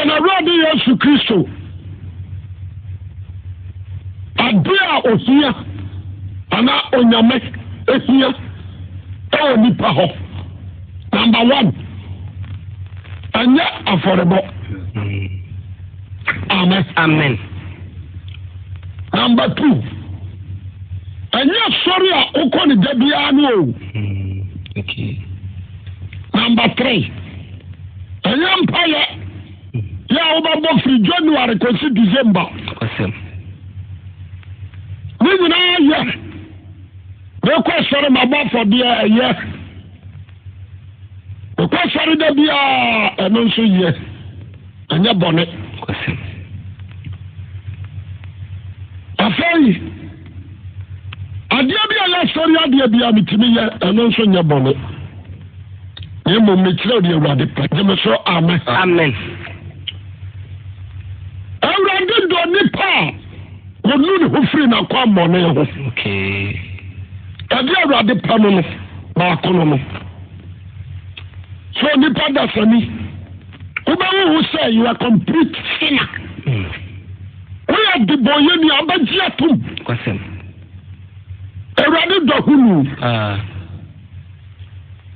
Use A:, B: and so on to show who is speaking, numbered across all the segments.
A: Yɛn Awurade Yesu Kristo, ade a ohia anaa Onyame ehia ɛwɔ nipa hɔ. Number one, ɛnyɛ afɔrebɔ. Amen.
B: Amen.
A: Number two, ɛnyɛ sɔre a wokɔ ne da biara no o.
B: Okay.
A: Number three, ɛnyɛ mpaeɛ yɛ a wobɛbɔ firi January kɔsi December. Ne nyinaa yɛ mekɔ sɔre mabɔ afɔdeɛ ɛyɛ mekɔ sɔre da biara ɛno nso yɛ ɛnyɛ bɔne. Afei adeɛ bi a yɛasɔre adeɛ bi a metumi yɛ ɛno nso nyɛ bɔne. Na mmom mekyerɛ deɛ Awurade pɛ. Gye me so amen.
B: Amen.
A: Awurade dɔ nipa a wɔnu ne ho firi n'akwammɔne ho.
B: Okay.
A: Ɛde Awurade pɛ no no baako no no. So nipa dasani wobɛwo ho sɛ you are complete sinner. Woyɛ debɔnyɛni a wobɛgye atom. Awurade dɔ hunu.
B: Ah.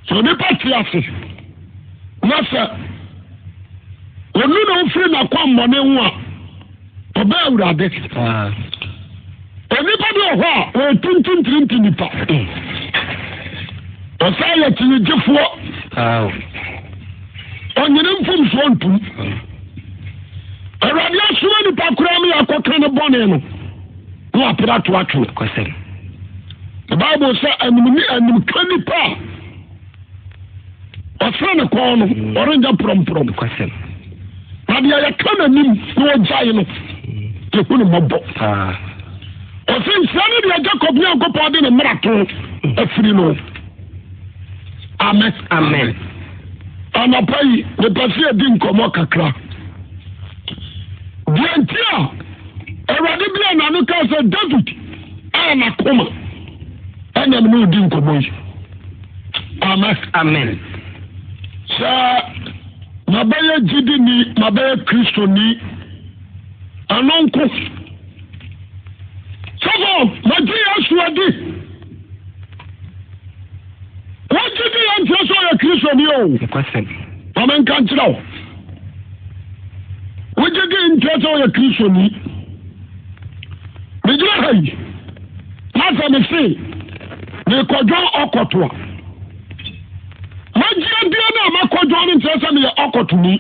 A: Sɛ onipa te ase na sɛ ɔnu ne ho firi n'akwammɔne ho a, ɔbɛ Awurade.
B: Ah.
A: Onipa bi wɔ hɔ a ɔyɛ tintintirinti nipa. Ɔsan yɛ kyinigyefoɔ.
B: Ah.
A: Ɔnyene mfomsoɔ ntom. Awurade asoma nipa koraa ma yɛakɔka ne bɔne no na wapere ato atwene.
B: Kwasɛm.
A: The Bible sɛ anim ne animka nipa a ɔsene ne kɔn no ɔrenyɛ prɔmprɔm.
B: Kwasɛm.
A: Na deɛ yɛka n'anim na ɔgyae no yɛhu no mmɔbɔ.
B: Paa.
A: Ɔsɛ nhyira ne deɛ Jacob Nyankopɔn de ne mmarato afiri no. Amen.
B: Amen.
A: Anɔpa yi mepɛ sɛ yɛdi nkɔmmɔ kakra. Deɛ nti a Awurade bi a n'ano kaa sɛ David a n'akoma ɛna me ne odi nkɔmmɔ yi. Amen.
B: Amen.
A: Sɛ mabɛyɛ gyidini, mabɛyɛ Kristoni, ɛno nko. Sɔfo, magye Yesu adi. Wogye di yɛ nkyerɛ sɛ ɔyɛ Kristoni o.
B: Nokwasɛm.
A: Ma menka nkyerɛ wo. Wogye di nkyerɛ sɛ ɔyɛ Kristoni. Megyina ha yi, na sɛ mese mekɔdwɔn ɔkɔto a, magye adie no a makɔdwɔn no nkyerɛ sɛ meyɛ ɔkɔtoni.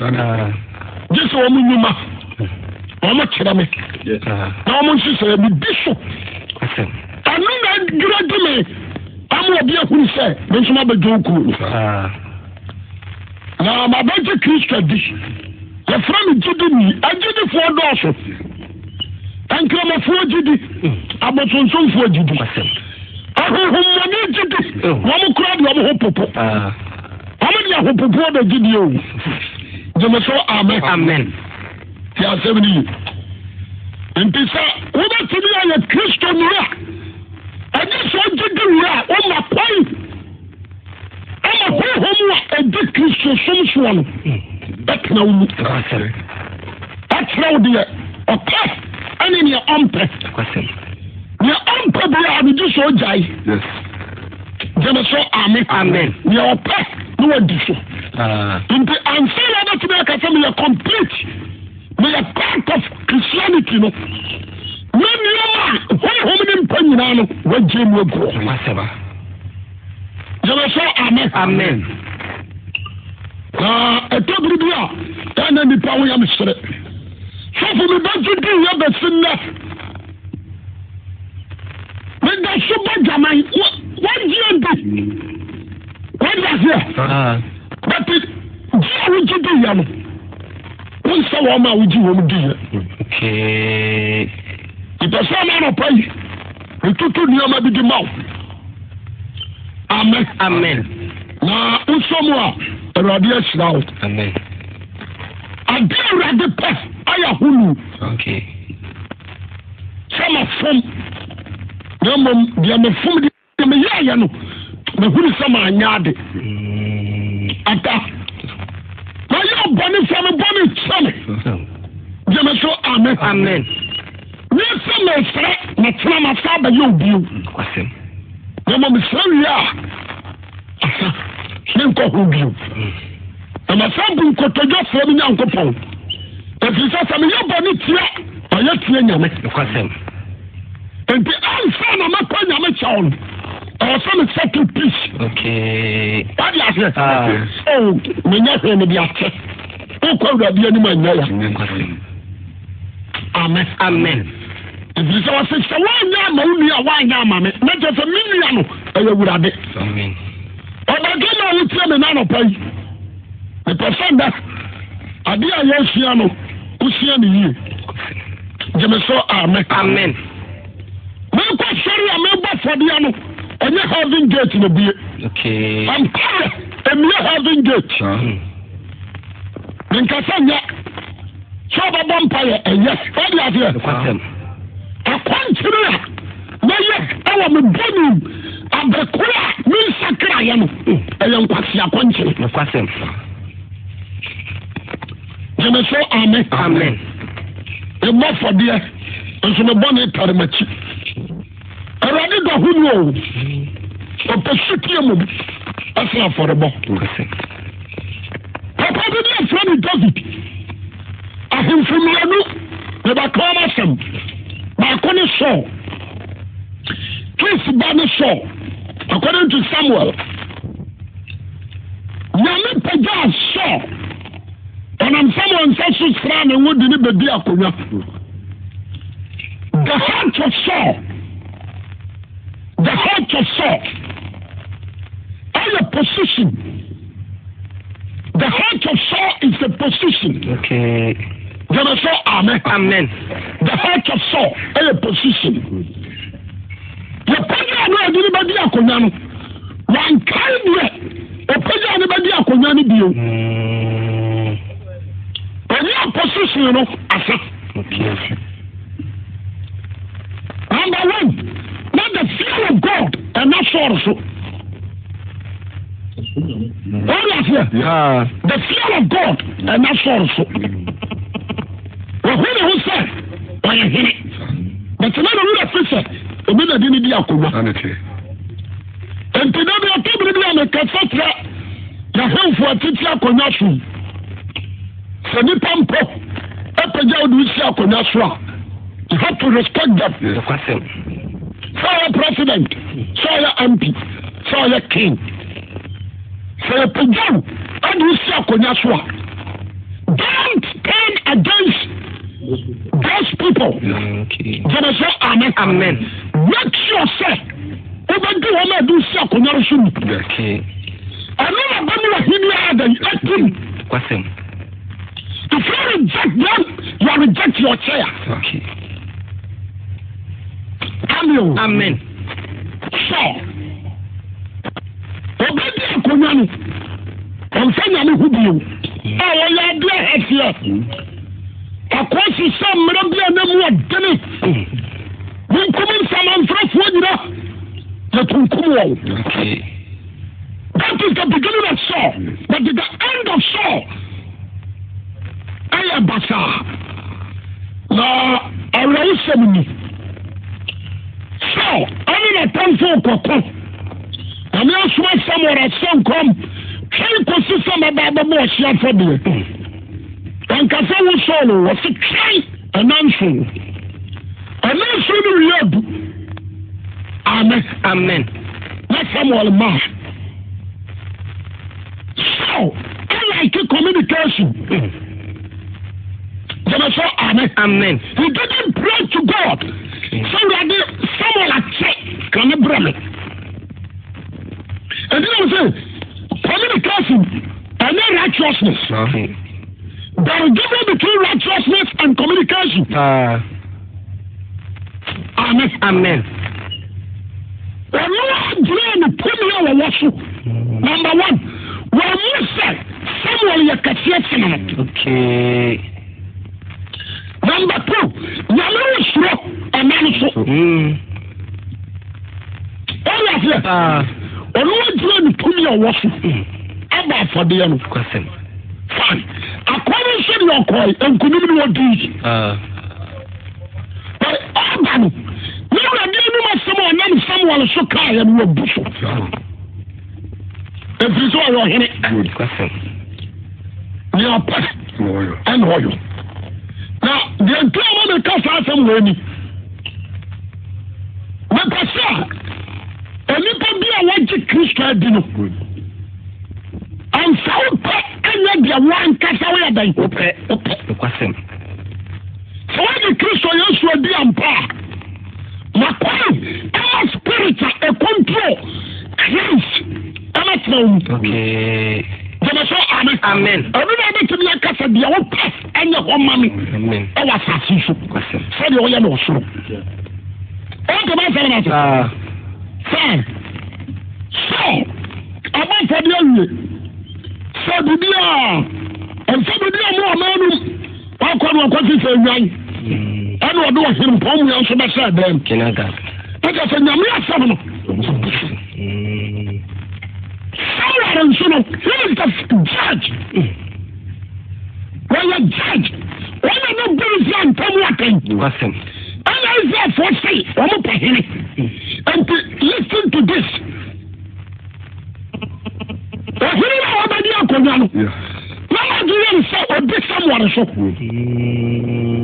A: Gye sɛ wɔn nnwuma, wɔn kyerɛ me, na wɔn nhyehyɛeɛ medi so. Ɛno na adwira di me ama obi ahunu sɛ me nso mabɛdwɔn kuo no. Na mabɛgye Kristo adi. Yɛfrɛ me gyidini. Agyidifoɔ dɔɔso. Nkramofoɔ gyidi. Abosonsomfoɔ gyidi. Ahonhommɔne gyidi. Wɔn kura deɛ wɔn ho popo. Wɔn de ahopopoɔ bɛ gyidi o. Gyeme so amen.
B: Amen.
A: Ti asɛm no yi. Nti sɛ wobɛtumi ayɛ Kristoni a, ɛgye sɛ ɔgye di wie a, woma kwan ama honhom a ɛdi Kristosom soɔ no bɛtena wo mu. Ɛkyerɛ wo deɛ ɔpɛ ɛne deɛ ɔmpɛ. Deɛ ɔmpɛ biara no gye sɛ ɔgyae. Gyeme so amen.
B: Amen.
A: Deɛ ɔpɛ na wadi so.
B: Ah.
A: Nti ansa na wobɛtumi aka sɛ meyɛ complete, meyɛ part of Christianity no, na nneɛma a honhom ne mpa nyinaa no wagye mu agu hɔ. Gyeme so amen.
B: Amen.
A: Na ɛtɔ bere bi a ɛna nipa ho yɛ mesere. Sɔfo mebɛgye di yɛ bɛsi nnɛ. Meda so bɔ dwaman. Wagye adi. Wagye aseɛ. But gye a wogye di yɛ no, wonsɛ wɔn a wogye wɔn di yɛ. Mepɛ sɛ ɔma anɔpa yi metutu nneɛma bi de ma wo. Amen.
B: Amen.
A: Na wosɔ mu a, Awurade ahyira wo.
B: Amen.
A: Ade Awurade pɛ ayɛ ahonu.
B: Okay.
A: Sɛ mafom na mmom deɛ mefom deɛ meyɛɛyɛ no mahunu sɛ maanyɛ ade.
B: Mm.
A: Ata mayɛ ɔbɔne fa me bɔne kyɛ me. Amen.
B: Amen.
A: Nyɛ sɛ mesrɛ metena masa abɛyɛ obio.
B: Nokwasɛm.
A: Na mmom mesrɛ wie a asa menkɔ ho bio. Na masan bu nkotodwe frɛ me Nyankopɔn. Ɛfiri sɛ sɛ meyɛ bɔne tia ɔyɛ tia Nyame.
B: Nokwasɛm.
A: Nti ansa na mɛkɔ Nyame kyɛw no, ɛwɔ sɛ me settle peace.
B: Okay.
A: Wade aseɛ?
B: Ah.
A: Oh, menyɛ hwee mede akyɛ. Wokɔ Awurade anim anyɛ ya.
B: Nokwasɛm.
A: Amen.
B: Amen.
A: Ɛfiri sɛ wɔse sɛ woanyɛ ama wo nua a woanyɛ ama me. Na kyerɛ sɛ me nua no ɛyɛ Awurade.
B: Amen.
A: Ɔbɛdwe ma wotie me n'anɔpa yi. Mepɛ sɛ nnɛ adeɛ a yɛresua no wosua no yie. Gye me so amen.
B: Amen.
A: Mekɔ sɔre a mebɔ fɔdeɛ no ɛnyɛ heaven gate na bie.
B: Okay.
A: Mpaeɛ emie heaven gate. Menkasa nyɛ sɛ ɔbɛbɔ mpaeɛ ɛyɛ wade aseɛ.
B: Nokwasɛm.
A: Akwankyerɛ a mɛyɛ ɛwɔ me bɔne mu abere koro a mensakraeɛ no ɛyɛ nkwasi akwankyerɛ.
B: Nokwasɛm.
A: Gyeme so amen.
B: Amen.
A: Mebɔ fɔdeɛ nso me bɔne tare m'akyi. Awurade dɔ ho nu o. Ɔpɛ sutie mmom ɛsen afɔrebɔ.
B: Nokwasɛm.
A: Papa bi ne afrɛ no David. Ahemfo mmienu mebɛka wɔn asɛm. Baako ne Saul. Kis ba ne Saul. According to Samuel. Nyame pagyaa Saul. Ɔnam Samuel nsa so sraa ne ngo de ne bɛdi akonnwa. The heart of Saul. The heart of Saul. Ɛyɛ position. The heart of Saul is the position.
B: Okay.
A: Gyeme so amen.
B: Amen.
A: The heart of Saul ɛyɛ position. Yɛpagya no a ɛde ne bɛdi akonnwa no, wankae deɛ ɔpagya no bɛdi akonnwa no bio. Ɔnyɛ position no asa. Number one, na the fear of God ɛna Saul so. Wọ́n yà seɛ. The fear of God ɛna Saul so. Wɔhu ne ho sɛ ɔyɛ hene. Bɛtɛ na ne wura fi sɛ obi na de ne di akonnwa. Nti da bi ɔtɔ bere bi a mekasa kyerɛ yɛhemfo atete akonnwa so yi. Sɛ nipa mpo apagya wo de wosi akonnwa so a, you have to respect them. Sɛ ɔyɛ president, sɛ ɔyɛ MP, sɛ ɔyɛ king. Sɛ yɛpagya wo de wosi akonnwa so a, don't turn against those people. Gyeme sɛ amen.
B: Amen.
A: Make sure sɛ wobɛdi wɔn a ɛde wosi akonnwa no so ni. Ɛno na bɛma w'ahenni ada atim.
B: Kwasɛm.
A: If you reject them, you reject your chair.
B: Okay.
A: Amen.
B: Amen.
A: So, obedi akonnwa no, ɔmfa nyame ho bio. A wɔyɛ adeɛ hɛseɛ. Akɔ hyehyɛ mmerɛ bi a na mu ɔdene. Monkum nsamanfrɛfoɔ nyina. Yɛkunkum wɔn.
B: Okay.
A: That is the beginning of Saul. But the end of Saul, ɛyɛ basaa. Na awerɛhosɛm ni. Saul ɛne n'atamfo kɔko. Nyame asoma Samuel ahyɛ nkɔm. Twɛn kɔsi sɛ mɛba abɛbɔ ɔhye afɔdeɛ. Ankasa wo Saul o, wɔse twɛn ɛna nso. Ɛna nso no wie adu. Amen.
B: Amen.
A: Na Samuel maa Saul alike communication. Gyeme so amen.
B: Amen.
A: He didn't pray to God. Sɛ Awurade Samuel akyɛ ka ne brɛ me. Ɛdi na sɛ communication ɛnyɛ righteousness.
B: Okay.
A: There is difference between righteousness and communication. Amen.
B: Amen.
A: Ɔno agyina ne tumi a wɔwɔ so. Number one, wɔn mu sɛ Samuel yɛ kɛseɛ sene no.
B: Okay.
A: Number two, nyame wo suro ɛma no so. Ɔyɛ aseɛ. Ɔno agyina ne tumi a ɔwɔ so abɔ afɔdeɛ no.
B: Kwasɛm.
A: Fine. Akɔre nso deɛ ɔkɔe nkunim no ɔdii. biara no, na Awurade anom asɛm a ɔnam Samuel so kaeɛ no wabu so. Ɛfiri sɛ ɔyɛ ɔhene. Nea ɔpɛ ɛna ɔyɔ. Na deɛ nti a ma meka saa asɛm wɔ ani. Mepɛ sɛ nnipa bi a wɔgye Kristo adi no ɛmfa wo pɛ ɛnyɛ deɛ woankasa woyɛ dɛn
B: wopɛ.
A: Wopɛ.
B: Nokwasɛm.
A: Sɛ woagye Kristo Yesu adi ampa a, ma kwan ɛma spirit a ɛcontrol Christ ɛma tena wo mu.
B: Okay.
A: Gyeme so amen.
B: Amen.
A: Ɛno na wobɛtumi aka sɛ deɛ wopɛ ɛnyɛ hɔ ma me
B: Amen.
A: ɛwɔ asase so
B: Nokwasɛm.
A: sɛdeɛ woyɛ no ɔsoro. Ɔntɛm asɛm no ase.
B: Ah.
A: Sɛ Saul abɔ mfɔdeɛ awie sɛ biribi a ɛnsɛ biribi a mo ɔman no mu wakɔ no ɔkɔ sisɛ nnwan ɛna ɔde ɔhempɔn mua nso bɛhyɛ dɛm ɛkyɛ sɛ nyame asɛm no Samuel nso no he is the judge wɔyɛ judge wɔn na ne bu Israel ntam atɛn ɛna Israelfoɔ se wɔn pɛ hene nti listen to this Ɔhene no a wabɛdi akonnwa no, na n'adwene yɛ no sɛ ɔdi Samuel so.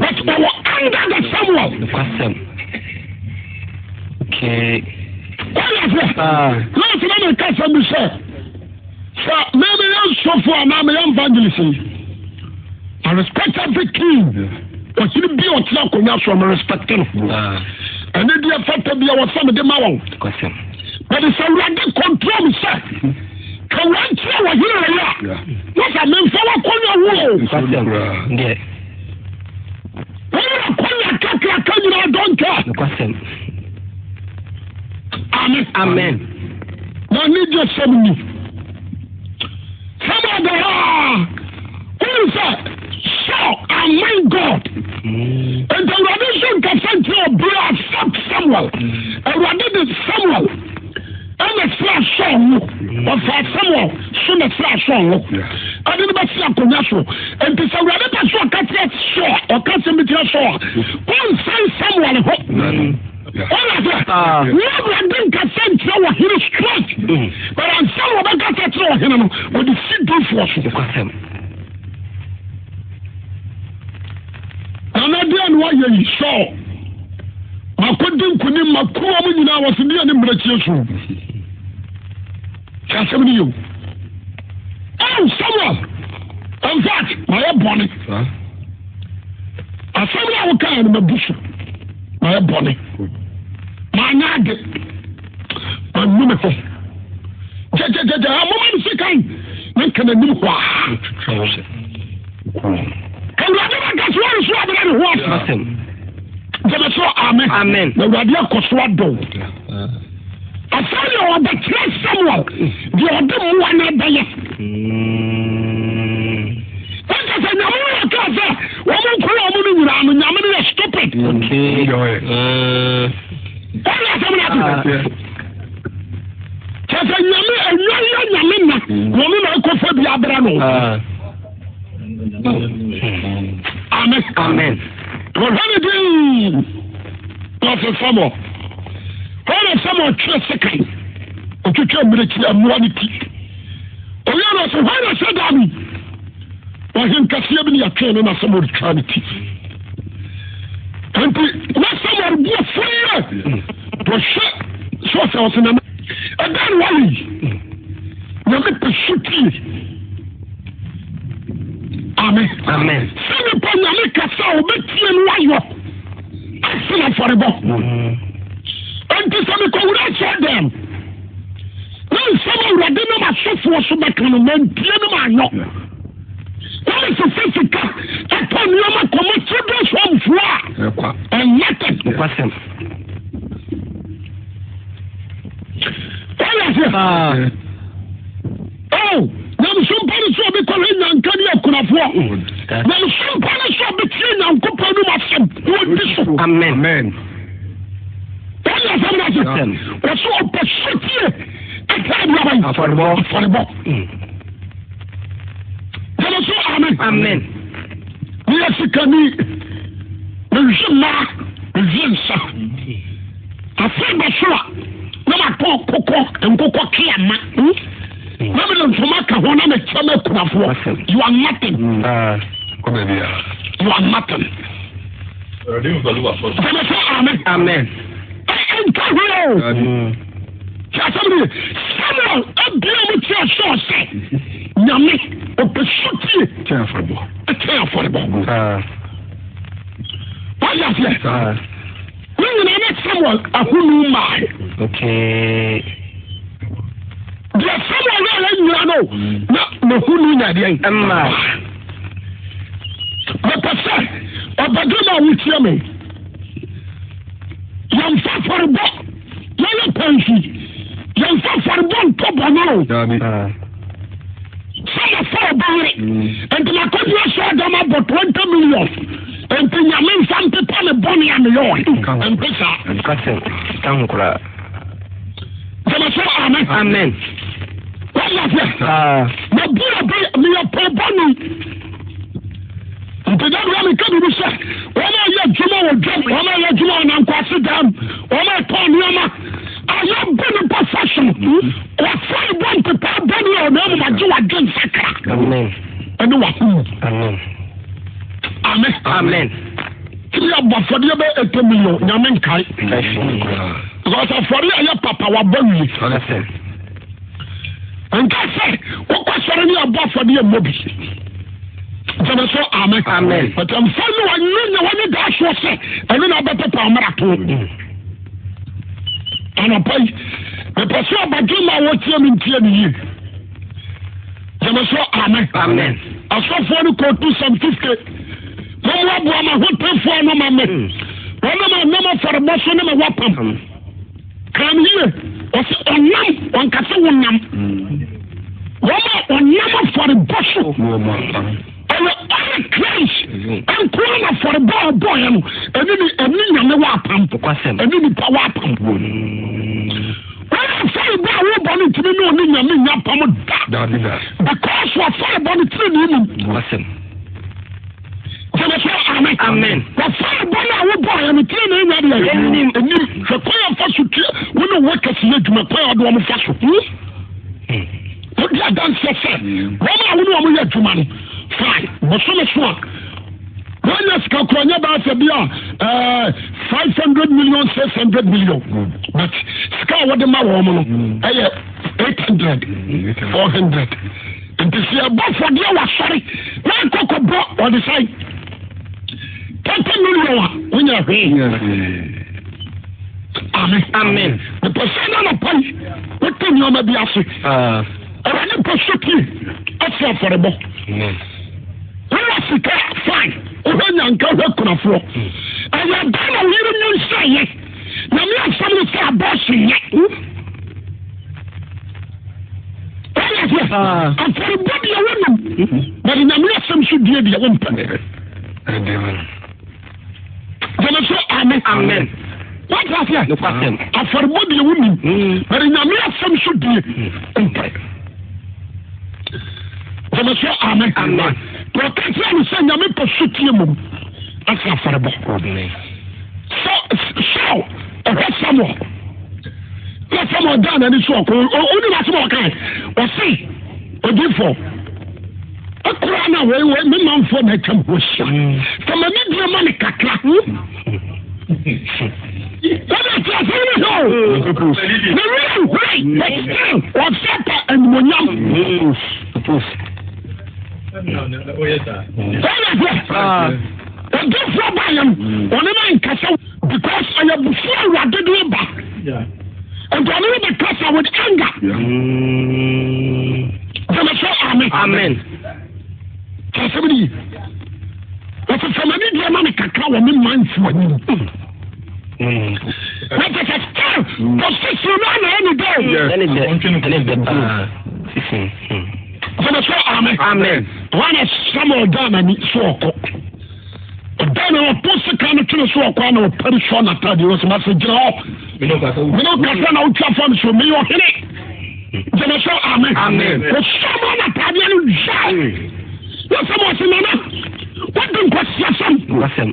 A: But ɔwɔ under the Samuel.
B: Nokwasɛm. Okay.
A: Wọ́n yà fẹ́. Láti náà mi kasa bi sẹ́, sẹ́ mi mi yẹ nsọ́fo anaa mi yẹ evangelist yi. I respect every king. Ɔhene bi a ɔtena akonnwa so ɔmo respect no. Ɛne deɛ fata bi a wɔsɛ mede ma wɔn. Bɛde sɛ awurade control me sɛ ka wɔnkyerɛ wɔ hene wɔ yɛ a na sɛ memfa w'akonnwa wo o. Wɔyɛ akonnwa kakraka nyinaa don't care. Amen.
B: Amen.
A: Na ne gye sɛm ni. Samuel da hɔ a, wohu sɛ Saul aman God. Nti Awurade nso nkasa nkyerɛ obiara except Samuel. Awurade de Samuel ɛna sra Saul ngo. Ɔfaa Samuel so na sra Saul ngo. Ɛde no bɛsi akonnwa so. Nti sɛ Awurade pɛ so ɔka kyerɛ Saul, ɔka asɛm bi kyerɛ Saul a, ɔnsan Samuel ho. Ɔyɛ sɛ na Awurade nkasa nkyerɛ ɔhene straight but ansa na ɔbɛkasa kyerɛ ɔhene no ɔde si difoɔ so. Nana deɛ na wayɛ yi sɔɔ makɔdi nkonim maku wɔn nyinaa wɔ so deɛ ne mmerɛkyie so kyɛ asɛm no yɛ o. Oh Samuel, in fact mayɛ bɔne. Asɛm no a wokaeɛ no mabu so. Mayɛ bɔne. Manyɛ ade. Manu me ho. Gyɛgyɛgyɛgyɛ moma me sekan na nka n'anim hɔ a. Awurade bɛka so ɔre so abena ne ho ase. Gyeme so amen.
B: Amen.
A: Na Awurade akɔ so adɔ. Afei deɛ ɔbɛkyerɛ Samuel deɛ ɔde mmoa no bɛyɛ. Ɛnka sɛ nyame no yɛ kaa sɛ wɔn nko wɔn no nyinaa no nyame no yɛ stupid. Ɔyɛ asɛm no ate. Kyɛ sɛ nyame enwa yɛ nyame na wɔn na ɛkɔfa bi abra no. Amen.
B: Amen.
A: Wɔhwɛ ne din. Na ɔsɛ Samuel. Hɔ na Samuel twe sekan. Ɔtwitwa mmirekyi mmoa no ti. Ɔyɛ no ɔsɛ hɔ na sɛ da mi. Ɔhen kɛseɛ bi ne yɛtwee no na Samuel twaa ne ti. Nti na Samuel bu afu yɛ. Wɔhwɛ sɛ ɔsɛ ɔsɛ nyame. Ɛdan na wayɛ yi. Nyame pɛ sotie. Amen.
B: Amen.
A: Sɛ nipa nyame kasa a ɔbɛtie no ayɔ asene afɔrebɔ. Enti sɛ mekɔwura asɔre dɛm na nsɛm awurade nam asɔfoɔ so bɛka no mantie no maanyɔ na mesesɛ sika ɛtɔ nneɛma kɔma children's home foɔ a ɛnyɛ tɛn.
B: Nokwasɛm.
A: Ɔyɛ aseɛ. Oh, nyamesom pa no sɛ obi kɔhwɛ nyanka ne akunafoɔ. Nyamesom pa no sɛ obi tie Nyankopɔn anom asɛm na ɔdi so.
B: Amen.
A: Wɔn asɛm no ase. Wɔso ɔpɛ sotie ɛsɛ aduaba yi.
B: Afɔrebɔ.
A: Afɔrebɔ. Yɛn so amen.
B: Amen.
A: Meyɛ sikani. Mehwehwɛ mmaa. Mewie nsa. Afei bɛso a na matɔ nkokɔ nkokɔ keama. Na mede ntoma ka ho na mekyɛ ma akunafoɔ. You are nothing. You are nothing. Gyeme sɛ amen.
B: Amen.
A: Ɛnka ho o. Tí asɛm ni Samuel abia mu kyerɛ Saul sɛ Nyame ɔpɛ sotie kyɛn afɔrebɔ. Kyɛn afɔrebɔ. Wáyé aseɛ. Ne nyinaa ne Samuel ahonu maae. Deɛ Samuel yɛ yɛ nyina no na n'ahonu nya deɛ mmaa. Mepɛ sɛ ɔbɛdwema a wotie me. Yɛmfa afɔrebɔ yɛyɛ pɛnsi. Yɛmfa afɔrebɔ ntɔ bɔne o. Sɛ mafa ɔbɛ yere nti makɔgyina sɛ ɔdam abɔ 20 million nti nyame mfa mpepa me bɔne a meyɛ ɔhe ɛmpe saa. Gyama sɛ amen.
B: Amen.
A: Wọ́n yà fẹ́. Màbí ọbẹ̀ meyẹ pọ̀ bọ́ni. Nti da bia meka biribi sɛ wɔn a yɛ adwuma wɔ dwam, wɔn a yɛ adwuma wɔ nankwase dam, wɔn a ɛtɔn nneɛma a yɛbɔ nipa fa so no, wɔfa bɔ ntepaa bɔne a ɔna mu agye wadwe nsakra ɛne wahomu. Amen.
B: Amen.
A: Tumi abɔ afɔdeɛ bɛ 80 million nyame nkae. Because afɔdeɛ a yɛ papa wabɔ wie. Nka sɛ wokɔ sɔre ne abɔ afɔdeɛ mmɔ bi. Gyeme so amen.
B: Amen.
A: But mfa ne wanyɛ nya wani daa soɔ sɛ ɛno na abɛpepa ɔmmarato. Anɔpa yi mepɛ sɛ ɔbadwe ma wɔtie me ntie ne yie. Gyeme so amen.
B: Amen.
A: Asɔfoɔ no kɔɔtu Psalm 50. Mommoaboa ma hotefoɔ no ma me. Wɔnam a nam afɔrebɔ so ne me wapam. Kan yie, ɔsɛ ɔnam, ɔnka sɛ wonam. Wɔn a ɔnam afɔrebɔ so. Ɛyɛ ɔne Christ nkoa na afɔrebɔ a ɔbɔɔyɛ no, ɛne ne ɛne nyame wɔ apam. Ɛne nipa wɔ apam. Wɔn afɔrebɔ a wɔbɔ no ntumi ne ɔne nyame nya apam da. Because wɔafɔrebɔ no tiri ne nim. Gyeme sɛ amen.
B: Amen.
A: Wɔfɔre bɔ no a wobɔ yɛ no tiri na enya deɛ.
B: Enim.
A: Enim. Hwɛ kwan a fa so tua wo ne wo kɛse yɛ adwuma kwan a ɔde wɔn fa so. Hmm? Wodi adanseɛ sɛ wɔn a wo ne wɔn yɛ adwuma no fine bosome so a wɔanya sika kora nyɛ baa sɛ bi a eh, 500 million 600 million but sika a wɔde ma wɔn no ɛyɛ 800 400 Nti sɛ yɛbɔ afɔdeɛ wɔ asɔre na akɔkɔ bɔ ɔde sɛn 30 million a wonya hwee. Amen.
B: Amen.
A: Mepɛ sɛ na anɔpa yi wote nneɛma bi ase.
B: Ah.
A: Awurade pɛ sotie ɛsɛ afɔrebɔ. Wowɔ sika fine wohwɛ nyanka hwɛ kunafoɔ. Ɛyɛ dan na wo yere nyinsɛn yɛ. Nyame asɛm no sɛ abɔɔhye nyɛ. Afɔrebɔ deɛ wonim na de nyame asɛm so die deɛ wompɛ. Gyeme so amen.
B: Amen.
A: Wate aseɛ? Afɔrebɔ deɛ wonim na de nyame asɛm so die mpɛ. Gyeme so amen.
B: Amen.
A: Na ɔka kyerɛ no sɛ nyame pɛ sotie mmom asɛ afɔrebɔ. Saul ɔhwɛ Samuel na Samuel dan n'ani so ɔko onim asɛm a ɔkae ɔse odiifo akora na wei wei me manfoɔ na atwam hɔ ahyia sɛ m'ani duro ma me kakra wɔde ate asɛm no hɛ o na wia nhurɛ but still ɔsɛ pa animonyam wɔde aseɛ Odifoɔ baeɛ no, ɔne no ankasa because ɛyɛ abufuo awurade de ba. Nti ɔne no bɛkasa with anger. Gyeme so amen.
B: Amen.
A: Kyerɛsɛm no yi. Wɔsɛ sɛ m'ani deɛ ma me kakra wɔ me manfoɔ anim. Na kyɛ sɛ still position no ana ɛne dɛ.
B: Ɛne dɛ. Ɛne dɛ paa.
A: Gyeme so amen.
B: Amen.
A: Wɔn a Samuel daa n'ani so ɔkɔ. Ɔda na ɔto sika no twene so ɔkɔ na ɔpɛre sɔ n'atadeɛ wɔ sɛ masɛ gyina hɔ. Mene ɔkasa na wotwa fam so meyɛ ɔhene. Gyeme so amen.
B: Amen.
A: Ɔsɔ mu n'atadeɛ no gyae. Na sɛ mo ɔse nana wodi nkɔsiasɛm.
B: Asɛm.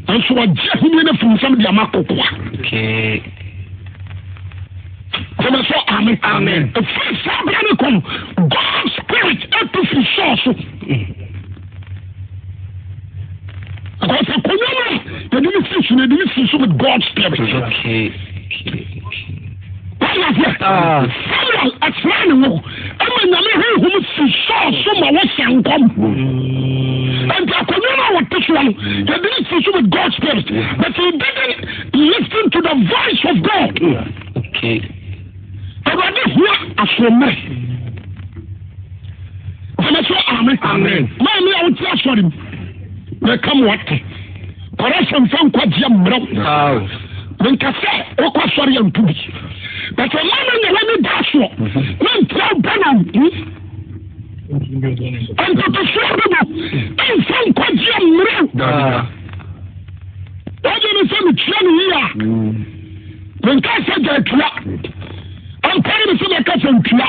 A: Nso wagye ahenni no afiri nsam de ama kokoa. Gyeme so amen.
B: Amen.
A: Ɛfiri saa berɛ no kɔ no, God spirit atu firi Saul so. Because akonnwa no a yɛde ne si so no, yɛde ne si so with God spirit.
B: Okay.
A: Wọ́n yà sẹ́, Samuel ɛsra ne wo ɛma nyame honhom si Saul so ma wɔhyɛ nkɔm. Nti akonnwa no a wɔte soɔ no, yɛde ne si so with God spirit. But he didn't listen to the voice of God.
B: Okay.
A: Awurade hua asoɔmmerɛ. Gyeme so amen.
B: Amen.
A: Maame a wote asɔre mu, mɛka mo ate. Kɔrɛsɛ mfa nkwagyeɛ mmerɛw. Menka sɛ wokɔ asɔre a nto bi. But ɔma no nyɛ w'ani da soɔ na ntra wo bɔ no. Ntotosoɔ dodo mfa nkwagyeɛ mmerɛw. Wagye ne sɛ metua no yie a, menka sɛ gya atua. Ampare me sɛ mɛka sɛ ntua.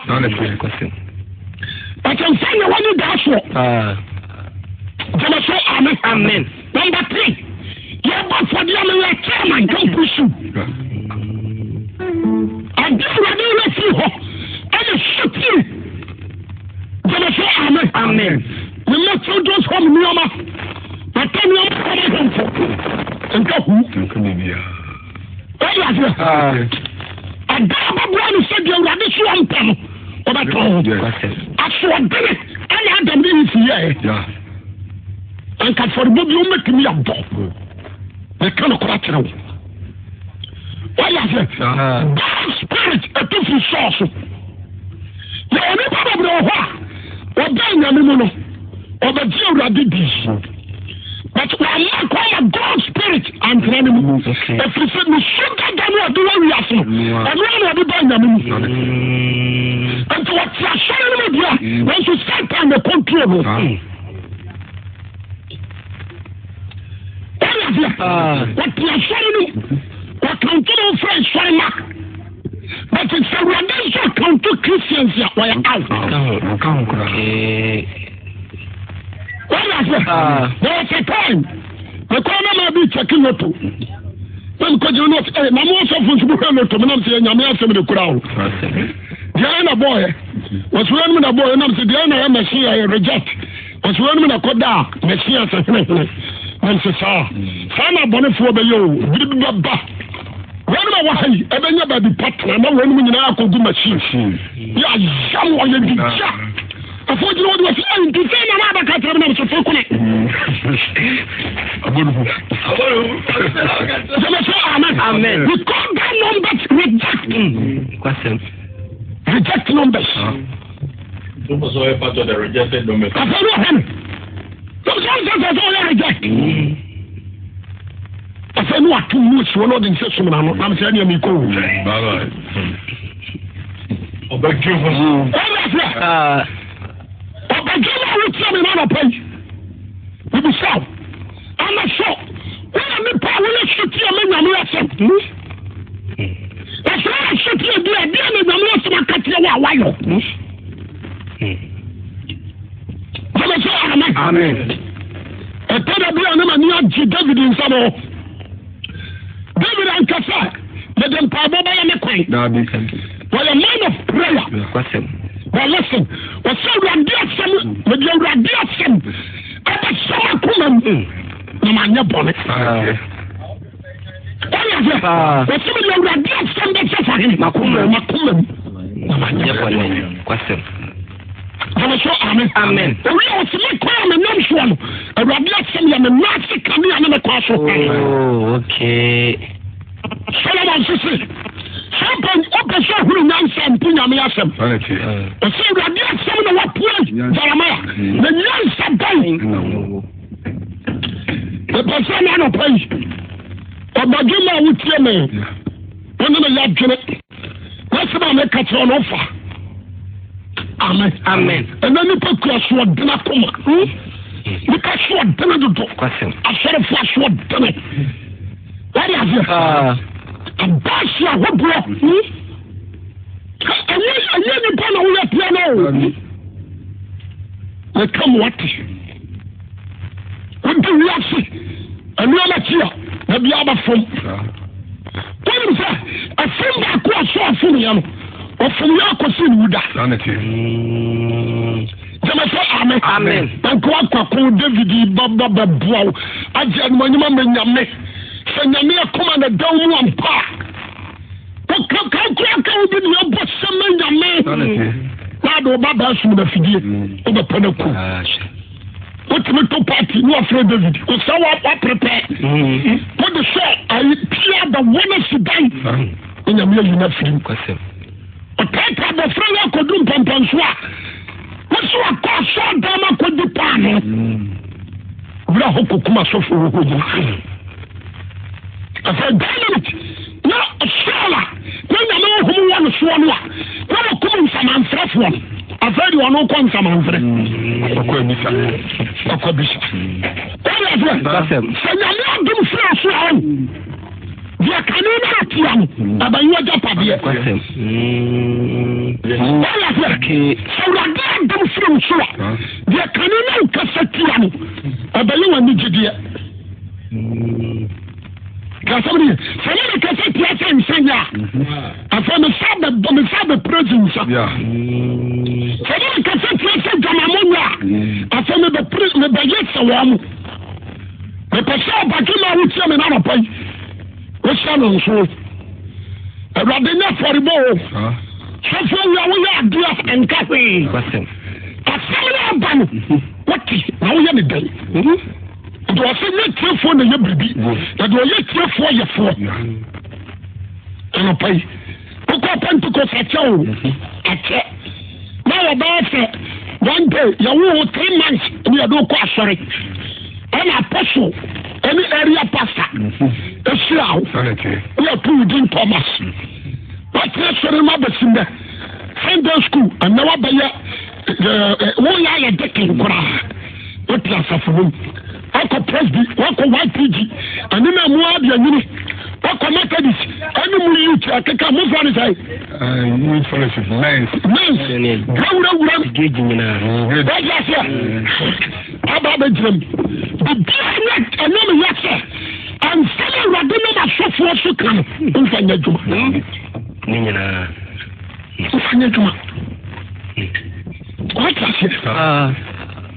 A: But mfa nyɛ w'ani daa soɔ. Gyeme so amen.
B: Amen.
A: Number three, yɛbɔ afɔdeɛ no yɛ chairman don't push you. Ade awurade wura firi hɔ ɛna sotie. Gyeme so amen.
B: Amen.
A: Mema children's home nneɛma. Bàtà nneɛma kɔma ahemfo. Nka hu. Wọ́n yà sẹ́. Ɛda a bɛboa no sɛ deɛ Awurade so ɔmpɛ no ɔbɛtɔn ho. Asoɔdene ɛna Adam ne Eve yɛɛ. Anka afɔrebɔ bi wɔmɛtumi abɔ. Meka nokora kyerɛ wo. Wọ́n yà sẹ́. God spirit ɛtu firi sɔɔ so. Yɛ onipa bebree wɔ hɔ a ɔbɛn nyame mu no ɔbɛgye Awurade di. But wamma kwan ma God spirit antena ne mu. Ɛfiri sɛ ne su dada no ɔde wɔ wiase no, ɛno ara na ɔde ba nyame mu. Nti wɔte asɔre no mu deɛ, nanso Satan na control no. Wɔde aseɛ, wɔte asɔre no mu, wɔkanto no mfrɛ nsɔre ma. But sɛ Awurade nso kanto Christians a, wɔyɛ out. Wọ́n yà sẹ́, there was a time, mekɔ na maa bi kyɛke loto. Na mekɔ gyina no ɛ na mo ɔsɔfo nso mo hwɛ loto mo nam sɛ yɛ nyame asɛm de kura o. Deɛ ayɛ na bɔɔyɛ, wɔsi wɔn mu na bɔɔyɛ nam sɛ deɛ ayɛ na yɛ machine yɛ reject. Wɔsi wɔn mu na kɔ da machine asɛ henehene. Nam sɛ saa, saa na abɔnefoɔ bɛyɛ o, biribi bɛba. Wɔn a wɔha yi ɛbɛnya baabi pa tena na wɔn mu nyinaa akɔgu machine. Yɛ ayam wɔyɛ gyigya. Afei ogyina hɔ de wɔsi ɛyi nti sɛ na n'abɛka kyerɛ mi na mesɛ fɛ kone. Jẹ́mi sọ amen.
B: Amen.
A: We call that numbers reject.
B: Kwasɛm.
A: Reject numbers.
C: Wọ́n sọ yẹ part of the rejected numbers.
A: Afei ní ọ̀hán. Lọ́sọ̀ sọ sọ sọ yẹ reject. Afei ní wàá tún mú esi wọn náà ɔde nsɛ sum n'ano nam sɛ ɛni ɛmi kɔ wò.
C: Ɔbɛdwe ho.
A: Ɔyɛ sɛ ɔbɛdwe no a wotia me no anɔpa yi mebisa wo ana so woyɛ nipa a woyɛ sotie ma nyame asɛm ɛsɛ woyɛ sotie bi a deɛ na nyame asɛm aka kyerɛ wo a woayɔ gyeme sɛ amen ɛtɔ da bi a ne m'ani agye David nsɛm hɔ David ankasa mede mpaebɔ bɛyɛ me kwan. Wɔyɛ man of prayer. But listen, wɔsɛ awurade asɛm, mede awurade asɛm ɛbɛhyɛ m'akoma mu na manyɛ bɔne. Wɔyɛ sɛ wɔsɛ mede awurade asɛm bɛhyɛ fa hene m'akoma mu na manyɛ bɔne. Gyeme so amen.
B: Amen.
A: Owi a ɔsi me kwan a menam soɔ no, Awurade asɛm yɛ me nan ase kanea ne me kwan so.
B: Oh, okay.
A: Solomon sisi sɛ ɔpɛ ɔpɛ sɛ ɔhunu nyansa mpo nyame asɛm. Ɔsɛ Awurade asɛm na wapue Jeremiah na nyansa bɛn. Mepɛ sɛ na anɔpa yi ɔbadwemma a wotie me wo ne me yɛ adwene. N'asɛm a meka kyerɛ no fa. Amen.
B: Amen.
A: Ɛnna nipa kura soɔdene akoma. Hmm? Nipa soɔdene dodo. Asɔrefo asoɔdene. Wɔde aseɛ.
B: Ah.
A: Abaasi ahodoɔ. Hmm? Ɛnyɛ ɛnyɛ nipa na woyɛ tia no o. Meka mo ate. Wodi wiase nneɛma akyi a, na biara bɛfom. Wonim sɛ ɛfom baako a so afomyɛ no, ɔfomyɛ akɔsi ne wuda. Gyeme sɛ ame.
B: Amen.
A: Nkoa kwako David bɛba bɛboa wo agye animonyam ama Nyame. Sɛ Nyame akoma na da wo mu ampa a, kakra ka wo bi ne ɛbɔ sɛ ma Nyame. Na ade wo ba baa sum na fidie, wobɛpɛ no ku. Wotumi to party ne wafrɛ David. Wosɛ waprepɛ. Wode sɛ ayi pia da wɔn asi dan. Ne Nyame ayi no afiri mu. Ɔtaataa abɔfra yi akɔdu mpɛmpɛnso a wɔsi wakɔ asɔɔdan mu akɔdi paano. Wura hɔ kɔkum asɔfo wɔ hɔ nyinaa. Afei dynamite na Saul a na nyame honhom wɔ no soɔ no a na wɔkum nsamanfrɛfoɔ no. Afei deɛ ɔno kɔ nsamanfrɛ.
D: Ɔkɔ abisa.
A: Ɔkɔ abisa. Wɔyɛ aseɛ sɛ nyame adom frɛ so a Deɛ kane no atia no, ɛbɛyɛ w'agyapadeɛ. Wayɛ sɛ sɛ Awurade adom firi wo so a, deɛ kane no wokasa tia no, ɛbɛyɛ w'anigyedeɛ. Kasɛm no yɛ sɛ ne mekasa tia sɛ nsa nyɛ a, afei mesa bɛbɔ mesa bɛprɛsi nsa. Sɛ ne mekasa tia sɛ dwamamɔ nyɛ a, afei mebɛpere mebɛyɛ sɛ wɔn mo. Mepɛ sɛ ɔbadwemma a wotie me no anɔpa yi, wohyɛ no nso. Awurade nyɛ afɔrebɔ o. Sɔfo awia woyɛ adeɛ a nka hwee. Asɛm no aba no, wote na woyɛ ne dɛn? Nti ɔsɛ nyɛ tiefoɔ na ɛyɛ biribi, na deɛ ɔyɛ tiefoɔ yɛ foɔ. Anɔpa yi, wokɔ Pentecost akyɛ o, akyɛ. Na wɔbɛyɛ sɛ one day yɛwo wo 3 months ne yɛde wokɔ asɔre ɛna apostle ɛne area pastor ɛhyira wo ne yɛto wo din Thomas. Watena asɔre no abɛsi nnɛ Sunday school ɛnɛ wabɛyɛ woyɛ ayɛ dekin koraa wote asafo no mu wakɔ Presby wakɔ YPG ɛne na mu ade anyini wakɔ Methodist ɛne mu youth ɛkeka mofra ne sɛ
D: Youth fellowship mens
A: mens wurawura wagye aseɛ aba abɛgyina mu biribiara nyɛ ɛnyɛ me yɛ sɛ ɛnsɛm awurade nam asɔfoɔ so ka no mfa nyɛ adwuma
B: ne nyinaa
A: mfa nyɛ adwuma wate aseɛ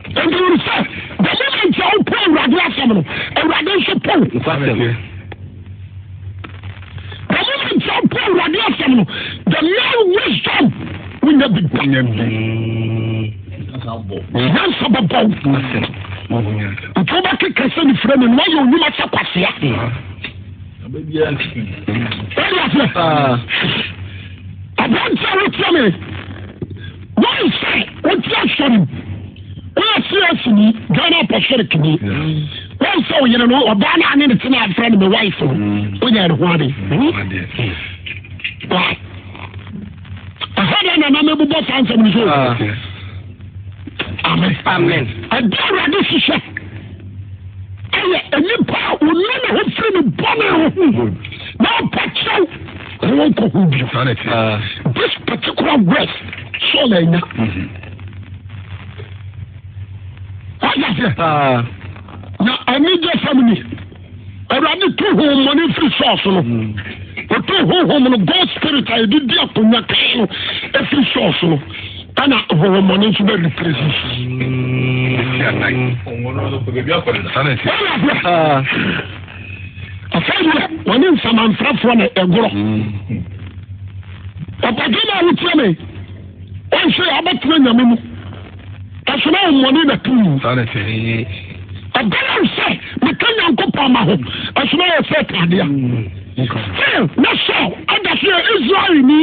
A: nti wone sɛ the moment a wopɔ awurade asɛm no awurade nso pɔ wo The moment a wopɔ awurade asɛm no the man wisdom wonya bi da nyansa bɛbɔ wo nti wobɛkeka sɛ ne frɛ no no woayɛ onwuma sɛ kwasea wode aseɛ aberante a wotia me wɔnsɛ wote asɔre mu woyɛ CS ni Ghana apostolic ni wɔn sɛ ɔyere no ɔbaa no ane ne tena afrɛ no me wife no wonya ne ho ade why ɛhɔ dɛ na na mebobɔ saa nsɛm no so amen
B: amen
A: ɛde awurade hyehyɛ ɛyɛ nnipa a wɔnu ne ho firi ne bɔne ho na ɔpa kyɛw na wɔnkɔ ho bio this particular verse Saul anya wagya seɛ na anigye sɛm ni awurade tu honhommɔne firi Saul so no ɔtu honhom no God spirit a yɛde di akonnwa kan no ɛfiri Saul so no ɛna honhommɔne nso bɛ replace afei deɛ wɔne nsamanfrɛfoɔ na ɛgorɔ ɔpadwe no a wotie me ɔnhwɛ yɛ abɛtena nyame mu ɛso na ahommɔne na tu ɛbɛyɛ sɛ meka nyankopɔn ma ho ɛso na yɛ sɛ tadeɛ still na Saul ɔda so yɛ Israelni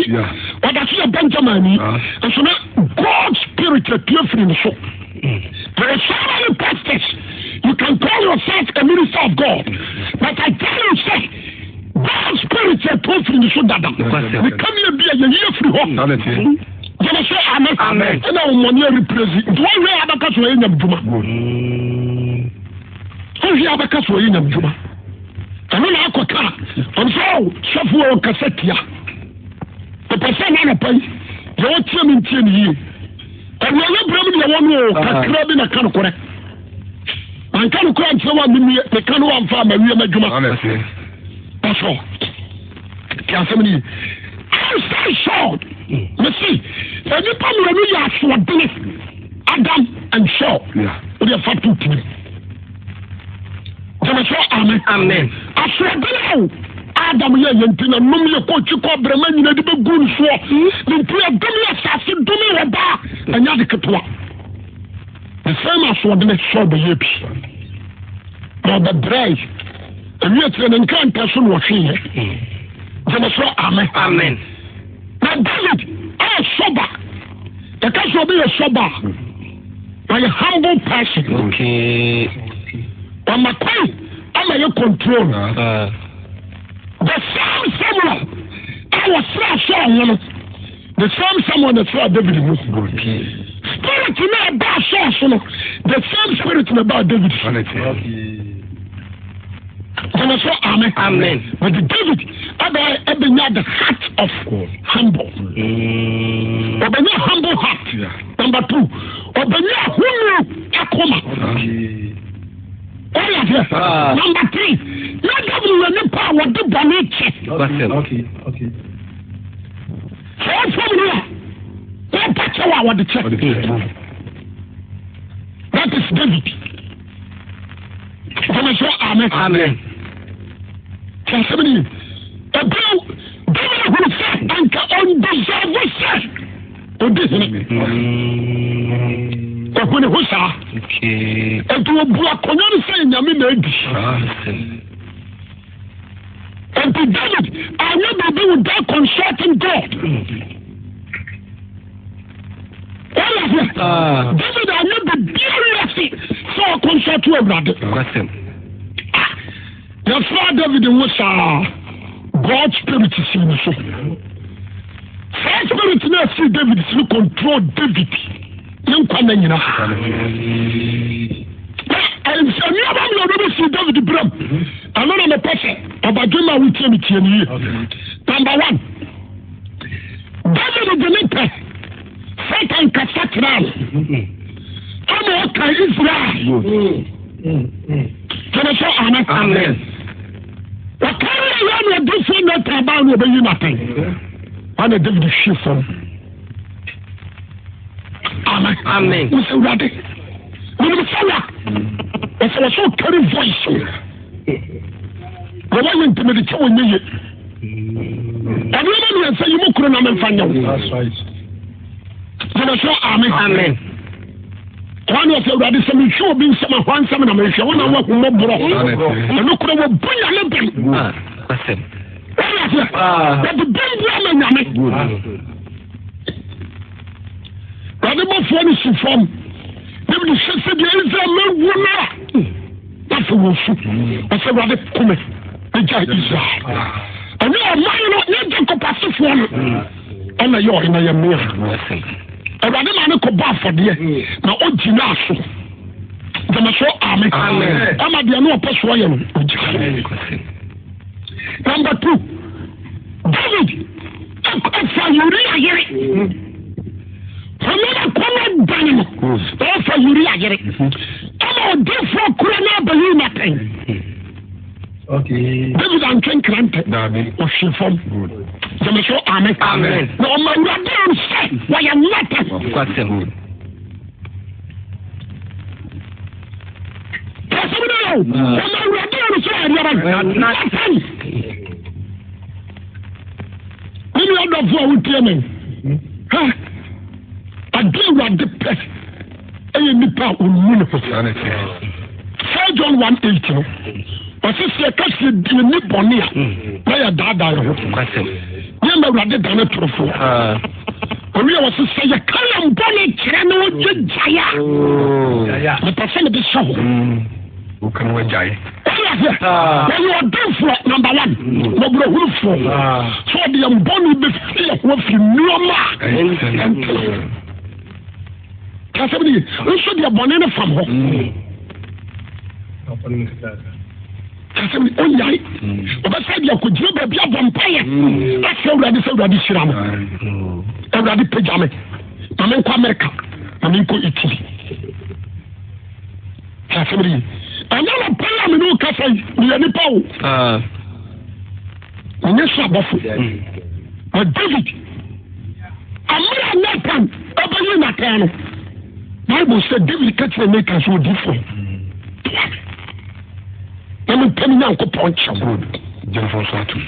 A: ɔda so yɛ Benjaminni ɛso na God spirit apue firi ne so. There are so many pastors. You can call yourself a minister of God, but I tell you, say, God spirit apue firi ne so dada. Meka mi ebi a yɛyi afiri hɔ. Gyeme sɛ amen. Ɛna wɔn mɔni represi. Nti wɔn hwɛ abɛka so ɛyɛ nyam dwuma. Wɔn hwɛ abɛka so ɛyɛ nyam dwuma. Ɛno na akɔ kaa. Wɔn sɛ ɔwɔ sɔfo wɔ kasa tia. Pɛpɛ sɛ n'anɔpa yi deɛ ɔtie mi ntie ne yie. Awieeɛ berɛ mu deɛ wɔ no o, kakra bi na ka nokorɛ. Manka no kora nkyerɛ wo a menie meka no wamfa ama wie m'adwuma. Pastor, te asɛm no ye. Outside Saul, mese nnipa mmienu yɛ asoɔdene, Adam and Saul. Wode ɛfa to tirim. Gyeme so amen.
B: Amen.
A: Asoɔdene o. Adam yɛ yɛn nti na nom yɛ kɔ kɔ brɛma nyina de bɛgu nsoɔ. Ne nti ɛdom yɛ asase dome wɔ baa ɛnyɛ ade ketewa. The same asoɔdene Saul bɛyɛ bi. Na ɔbɛbrɛe. Ɛwi akyerɛ ne nkrantɛ so na ɔhweeɛ. Gyeme so amen.
B: Amen.
A: Na David ɛyɛ sɔba. Yɛka sɛ obi yɛ sɔba a, ɔyɛ humble person.
B: Okay.
A: Ɔma kwan ama yɛ control. The same Samuel a wɔsra Saul ho no, the same Samuel na sra David ho. Spirit na ɛbaa Saul so no, the same spirit na ɛbaa David so. Gyeme so amen.
B: Amen.
A: But David ɛbɛ ɛbɛnya the heart of humble. Ɔbɛnya humble heart. Number two, ɔbɛnya hunu akoma. Ɔyɛ aseɛ.
B: Ah.
A: Number three, na David yɛ nipa a wɔde bɔne kyɛ. Sɛ ɔfam no a, wɔpa kyɛw a wɔde kyɛ. That is David. Gyeme so amen.
B: Amen.
A: Tí a sẹ́mi ni ɛbɛrɛ David ahunu sɛ anka ɔndeserve sɛ odi hene. Ɔhu ne ho saa. Nti obu akonnwa no sɛ nyame na adi. Nti David anyɛ biribi without consulting God. Wọ́n yà
B: ah.
A: David anyɛ biribiara wiase sɛ ɔkɔnsɔto Awurade. Ah, yɛfra David ho saa God spirit si ne so. Saa spirit no asi David si no control David ne nkwa na nyinaa. Na nneɛma mmienu bi si David berɛm. Ɛno na mepɛ sɛ ɔbadwemma a wotie me tie no yie. Number one. David de ne pɛ Satan kasa kyerɛɛ no ama ɔka Israel. Gyeme so amen.
B: Amen.
A: Ɔka yɛ yɛ na ɔdifoɔ Nathan baa na ɔbɛyi n'atɛn. Ana David hwe fam. Amen.
B: Amen.
A: Wosɛ Awurade. Menim sɛ wa. Wɔsɛ wɔsɛ ɔkari voice. Na wɔyɛ nti mede kyɛ wɔnyɛ ye. Nneɛma mmiɛnsa yi mu koro na memfa nyɛ wo. Gyeme so amen.
B: Amen.
A: Kwan wɔ sɛ Awurade sɛ mehwɛ obi nsɛm a hwan nsɛm na mehwɛ wo na woahu mmɔborɔ. Ɛno korɔ wɔbu nyame bɛn. Wɔyɛ aseɛ. Wɔde bɛn bi ama nyame. Awurade bɔfoɔ no si fam. David hwɛ sɛ deɛ Israel mɛwu no a na afei wɔsu. Ɔsɛ Awurade kome ɛgya Israel. Ɛnyɛ ɔman no nyɛ Jacob asefoɔ no ɛna yɛ ɔhene yɛ mmea. Awurade maa no kɔbɔ afɔdeɛ na ɔgyinaa so. Gyama so amen. Ama deɛ no ɔpɛ soɔ yɛ no ɔgya. Number two, David ɛfa Uria yere. Honam akɔnnɔ dane no na ɔfa Uria yere. Ɛna ɔdifoɔ koro no abɛyi n'atɛn. David antwe nkrantɛ ɔhwe fam. Gyeme so amen. Na ɔma awurade hu sɛ wɔyɛ nnata. Kɛsɛm no yɛ o. Ɔma awurade hu sɛ wɔyɛ nnata. Me nua dɔfo a wotie me, ha ade awurade pɛ ɛyɛ nipa a ɔnu ne ho. First John 1 8 no, ɔse sɛ yɛka sɛ yɛni bɔne a na yɛdaadaa yɛ ho. Yɛma awurade dane torofoɔ. Ɔwie wɔ se sɛ yɛka yɛn bɔne kyerɛ ne wogye gyae a, mepɛ sɛ mede hyɛ hɔ.
D: Woka no wagyae.
A: Wọ́n aseɛ. Wɔyɛ ɔdenfoɔ number one. Mmɔborɔhunufoɔ. So ɔde yɛn bɔne bɛfiri yɛn ho afiri nneɛma a ɛntene. Kasɛm no ye. Nso deɛ bɔne no fam hɔ. Kasɛm no ɔnyae. Ɔbɛsɛ deɛ akɔgyina baabi abɔ mpaeɛ. Asɛ Awurade sɛ Awurade hyira me. Awurade pagya me. Ma menkɔ Amerika. Ma menkɔ Italy. Hwɛ asɛm no yie. Ɛnyɛ no pɛn a me ne wo kasa yi, meyɛ nipa o.
B: Ah.
A: Menyɛ so abɔfo. Na David, amere a Nathan ɛbɛyi Nathan no, Bible sɛ David ka kyerɛ Nathan sɛ odifoɔ, boa me na mempɛ me Nyankopɔn kyɛw.
D: Gyefo nso atom.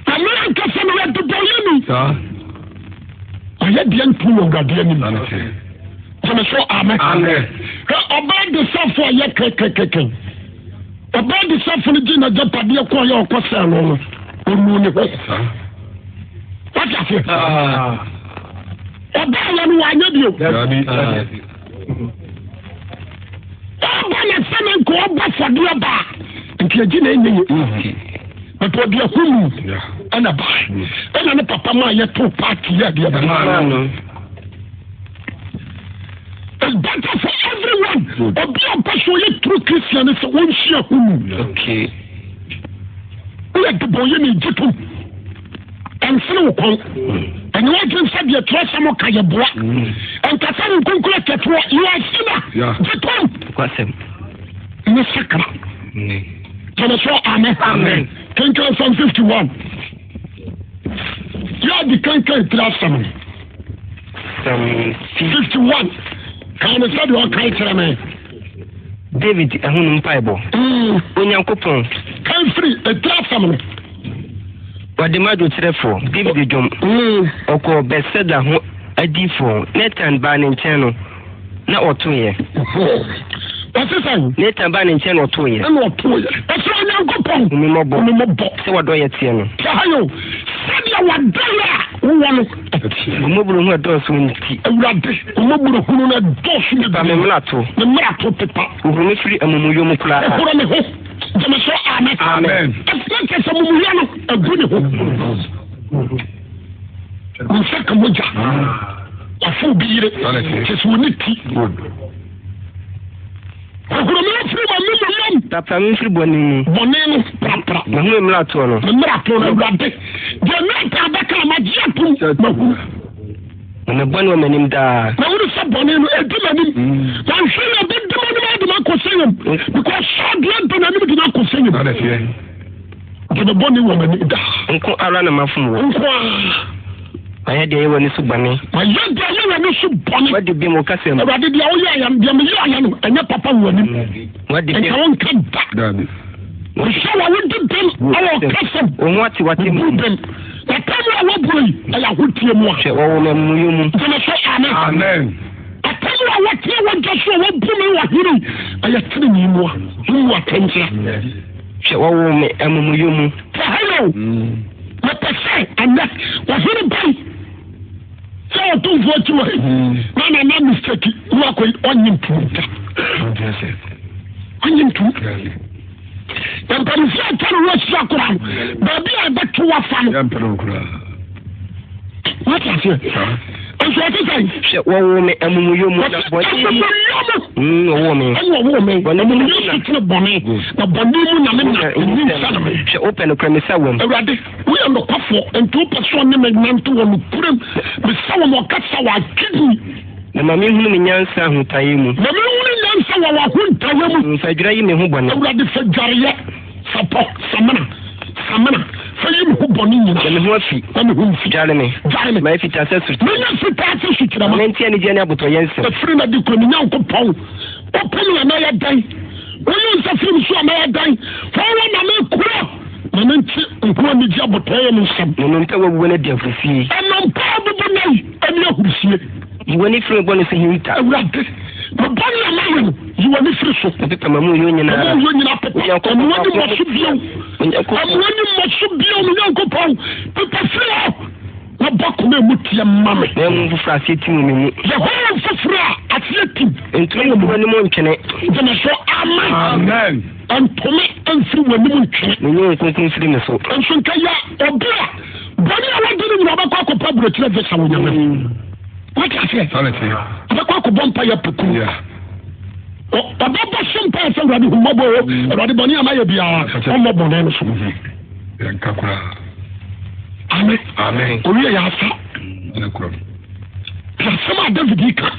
A: Na me ankasa meyɛ debɔyɛni. Ɔyɛ deɛ ntom wɔ Awurade anim. Gyeme so amen. Hwɛ ɔbaa desafo a yɛ kɛkɛkɛkɛ. Ɔbaa desafo no gye n'agyapadeɛ kɔɔ yɛ ɔkɔ sɛɛ no no ɔnuu ne ho. Wate aseɛ? Ɔbaa yɛ no wanyɛ bio. Ɔba na sɛ ne nka ɔbɔ fɔdeɛ ba a nka agyi na ɛnyɛ yɛ. But ɔde ahonu ɛna ba ɛna ne papa maa yɛto paati yɛ adeɛ ba. It's better for everyone. Obi a ɔpɛ so ɔyɛ true Christian sɛ wɔnhyia hunu.
B: Okay.
A: Woyɛ debɔnyɛ na egye tom. Ɛnsene wo kɔn. Ɛnyɛ wadwene sɛ deɛ twerɛsɛm ka yɛ boa. Ɛnkasa wo nkonkoro atwatoɔ. You are sinner. Gye tom.
B: Kwasɛm.
A: Ne sakra. Gyeme so amen.
B: Amen.
A: Kenkan Psalm 51. Yɛ adi kankan tiri asɛm no.
B: Psalm
A: 51. Kan ne sɛdeɛ ɔkan kyerɛ me.
B: David ahunu mpaebɔ. Onyankopɔn.
A: Kan firi etiri asɛm no.
B: Wɔde ma dwonkyerɛfoɔ, David dwom. Ɔkɔɔ Betseda ho adiyifoɔ. Natan baa ne nkyɛn no, na ɔtoeɛ.
A: Ɔse sɛn?
B: Natan baa ne nkyɛn na ɔtoeɛ.
A: Ɛna ɔtoeɛ. Ɔse Onyankopɔn.
B: Hu me mmɔbɔ.
A: Hu me mmɔbɔ.
B: Sɛ w'adɔeɛ teɛ no.
A: Hwɛ ha yi o. Sɛdeɛ w'adɔeɛ a wowɔ no ɛteɛ.
B: Wo mmɔborɔhunu a ɛdɔɔso nti.
A: Awurade, wo mmɔborɔhunu no ɛdɔɔso bebree.
B: Pepa me mmarato.
A: Me mmarato pepa.
B: Hohoro me firi amumuyɔ mu koraa.
A: Hohoro me ho. Gyeme so amen.
D: Amen.
A: Ɛfiri kyɛ sɛ mumuyɛ no agu ne ho. Ne nsa ka mogya. Wafa obi yere. Kyɛ sɛ ɔne ti. Hohoro me afiri ma me muyam.
B: Prapra me mfiri bɔne mu.
A: Bɔne no prapra.
B: Mahunu me mmaratoɔ no.
A: Me mmaratoɔ no Awurade. Deɛ mɛka bɛka magye atom mahunu.
B: Na me bɔne wɔ m'anim daa.
A: Na wone sɛ bɔne no ɛdi m'anim. Wanhwɛ na ɛbɛdi m'anim ade m'akɔ sɛ yam. Because sɛ deɛ ɛda n'anim de n'akɔ sɛ yam. Nti me bɔne wɔ m'anim daa.
B: Nko ara na mafom wɔ.
A: Nko ara.
B: Mayɛ deɛ ɛyɛ w'ani so bɔne.
A: Mayɛ deɛ ɛyɛ w'ani so bɔne.
B: Wadi bem wo kasa mu.
A: Awurade deɛ woyɛ ayɛ no deɛ meyɛ ayɛ no ɛnyɛ papa wɔ w'anim.
B: Wadi bem.
A: Nka wonka da. Hwɛ wɔ wodi bem ɛwɔ kasa mu.
B: Wo ho ate w'atemmu.
A: Mebu bem. Atemmu a wɔburo yi ɛyɛ ahoteɛ mu a.
B: Hwɛ wɔwɔ me amumuyɔ mu.
A: Gyeme so amen.
D: Amen.
A: Atemmu a wɔteɛ wɔ dwa so a wɔbu me wɔ hene yi ɛyɛ tenenee mu a. Wommu atɛnkyea.
B: Hwɛ wɔwɔ me amumuyɔ mu.
A: Hwɛ ha yɛ o. Mepɛ sɛ ɛnɛ ɔhene bɛn sɛ ɔtomfoɔ akyi wɔ he na nana mistake na wakɔ yi ɔnye ntom da. Ɔnye ntom. Na mpanimfoɔ atwa ne ho ahyia koraa no baabi a ɛbɛto wafa no. Wate aseɛ? Nso ɔte sɛn?
B: Hwɛ, wɔwoo me amumuyɔ mu. Na bɔne mu.
A: Amumuyɔ mu.
B: Wɔwoo me.
A: Ɛna wɔwoo me.
B: Bɔne mu
A: Amumuyɔ so kyerɛ bɔne. Na bɔne mu na me na ɛni nsa na me.
B: Hwɛ, wopɛ nokorɛ mesa wɔm.
A: Awurade, woyɛ nokwafoɔ, nti wopɛ sɛ ɔne me nante wɔ nokorɛm. Mesa wɔm ɔkasa wɔ atwedi.
B: Na ma menhunu me nyansa ahotaeɛ mu.
A: Ma menhunu nyansa wɔ w'ahontayɛ mu.
B: Fa dwira yi me ho bɔne.
A: Awurade, fa dwareɛ, sapɔ, samena, samena, fa yi me ho bɔne nyinaa.
B: Na me ho afi.
A: Na me ho mfi.
B: Dware me.
A: Dware me.
B: Ma ɛfitaa sɛ sukyerɛma.
A: Menya fitaa sɛ sukyerɛma.
B: Ma mente anigyeɛ ne abotɔyɛ nsɛm.
A: Ɛfiri na de kɔ me Nyankopɔn. Wopɛ me a mɛyɛ dɛn? Woyi wo nsa firi me so a mɛyɛ dɛn? Fa wo na mekura. Ma mente wo ho anigye abotɔyɛ mu nsɛm.
B: Na nnompe a wɔabubu no adi ahurisie.
A: Nnompe a wɔabubu nnɛ yi ani ahurisie.
B: Yi w'ani firi me bɔne so hinta.
A: Awurade, me bɔne a mayɛ no, yi w'ani firi so.
B: Na pepa m'amumuyɔ nyinaa.
A: M'amumuyɔ nyinaa pepa.
B: Onyankopɔn,
A: Mmu w'ani mmɔ so bio.
B: Onyankopɔn.
A: Mmu w'ani mmɔ so bio, me Nyankopɔn. Pepa firi hɔ. Na bɔ koma emu teɛ ma me.
B: Na honhom foforɔ a aseɛ tim wɔ me mu.
A: Yɛ honhom foforɔ a aseɛ tim.
B: Ntome mfiri w'anim ntwene.
A: Gyeme so, amen.
D: Amen.
A: Ntome mfiri w'anim ntwene.
B: Na nyi wo kronkron mfiri me so.
A: Nso nka yɛ obi a bɔne a wadi no nyina ɔbɛkɔ akɔpɛ aburokyerɛ visa wɔ Nyame hɔ. Wate aseɛ? Ɔbɛkɔ akɔbɔ mpa yɛ pɛkuru. Ɔbɛbɔ so mpa sɛ Awurade hu mmɔbɔ o, Awurade bɔne a mayɛ biara ɔmmɔ bɔne no so. Amen.
D: Amen.
A: Owie yɛ asa. Asɛm a David yi ka.